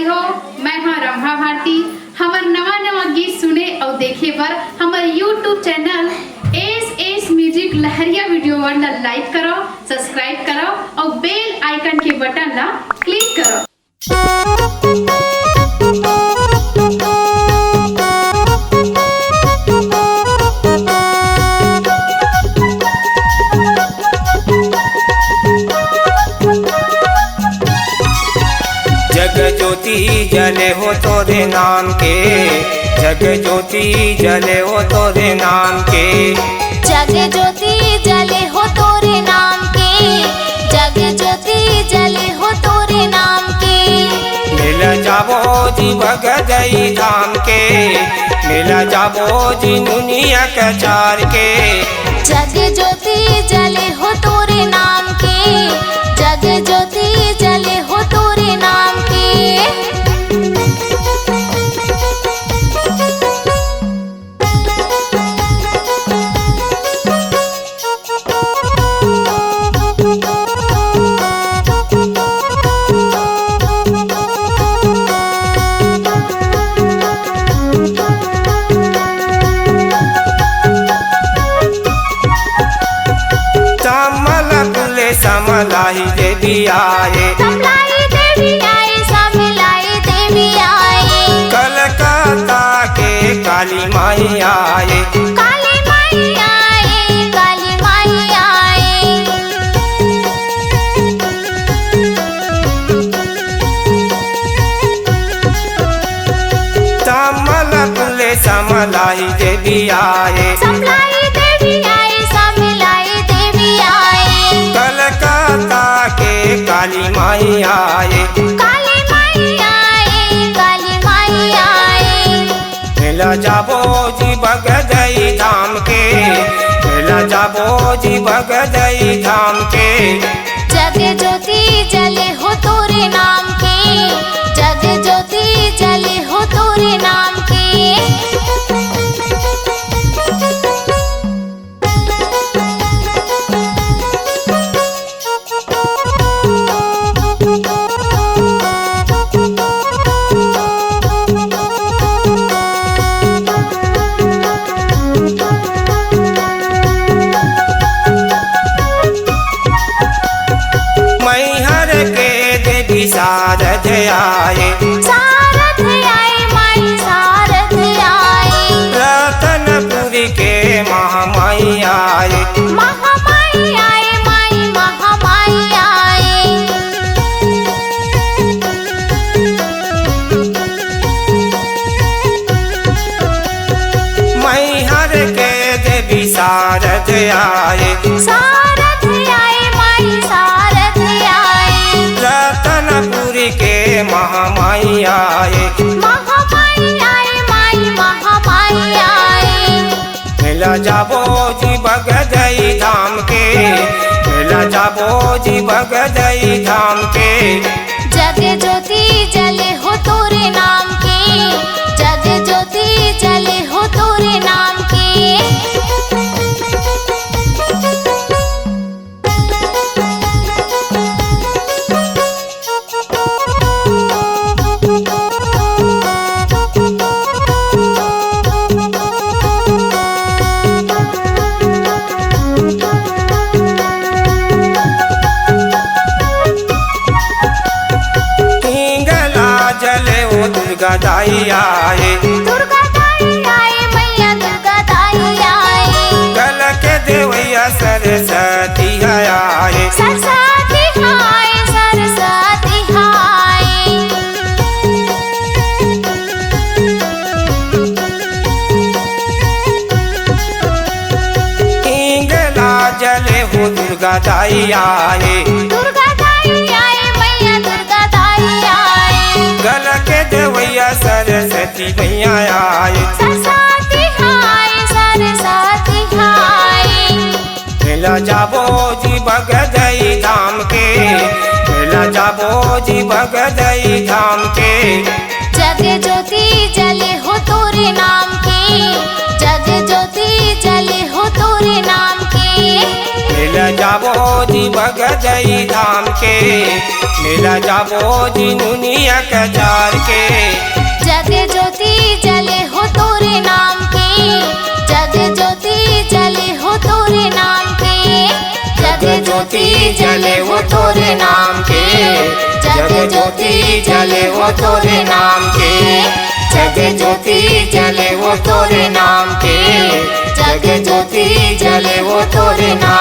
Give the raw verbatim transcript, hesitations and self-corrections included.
हो, मैं हाँ रंभा भारती। हमर नवा नवा गीत सुने अउ देखे बर हमर YouTube channel S S music Lahariya video world ला लाइक करो, सब्सक्राइब करो अउ बेल आइकन के बटन ला क्लिक करो। जग ज्योति जले हो तोरे नाम के, जग ज्योति जले हो तोरे नाम के। जग ज्योति जले हो तोरे नाम के, जग ज्योति जले हो तोरे नाम के। मिल जाबो जी बगदई धाम के, मिल जाबो जी नुनिया कचार के। जग ज्योति जले हो तोरे नाम के, जग ज्योति जले हो तोरे नाम के। समलाही देवी आए, समलाई देवी आए, समलाई देवी आए। कलकत्ता के काली माई आए, काली माई आए, काली माई आए। समलाही देवी आए, समलाई देवी आए, समलाई देवी आए। कलकत्ता के काली माई आए, काली माई आए, काली माई आए। मेला जाबो जी बगदई धाम के, मेला जाबो जी बगदई धाम के। जग ज्योति जले हो तोरे नाम के, जग ज्योति जले हो तोरे नाम के। मैहर के देवी सारथ आए, सारथ आए, माई सारथ आए। रतनपुर के महामाई आए, महामाई आए, माई महामाई आए। मैहर के देवी सारथ आए, सारथ आए, माई सारथ आए। रतनपुर के महामाई आए, महामाई आए, माई महामाई आए। मेला जाबो जी बगदई धाम के, मेला जाबो जी बगदई धाम के। जग ज्योति जले हो तोरे नाम के, जग ज्योति जले हो तोरे नाम के। हिंगला जले ओ दुर्गा दाई आए, दुर्गा दाई आए, मैया दुर्गा दाई आए। गल के देवैया सरस्वती आए, सरस्वती आए, सरस्वती आए। हिंगला जले हो दुर्गा दाई आए, दुर्गा दाई आए, मैया दुर्गा दाई आए। गल के देवैया सरस्वती मैया आए, सरस्वती आए, सरस्वती आए। मेला जाबो जी बगदई धाम के, मेला जाबो जी बगदई धाम के। जग ज्योति जले हो तोरे नाम के, जग ज्योति जले हो तोरे नाम के। मेला जाबो जी बगदई धाम के, मेला जाबो जी नुनिया कजार के। जग ज्योति जले हो तोरे नाम के, जग ज्योति जले हो तोरे नाम के, जग ज्योति जले हो तोरे नाम के, जग ज्योति जले हो तोरे नाम के, जग ज्योति जले हो तोरे नाम के, जग ज्योति जले हो तोरे नाम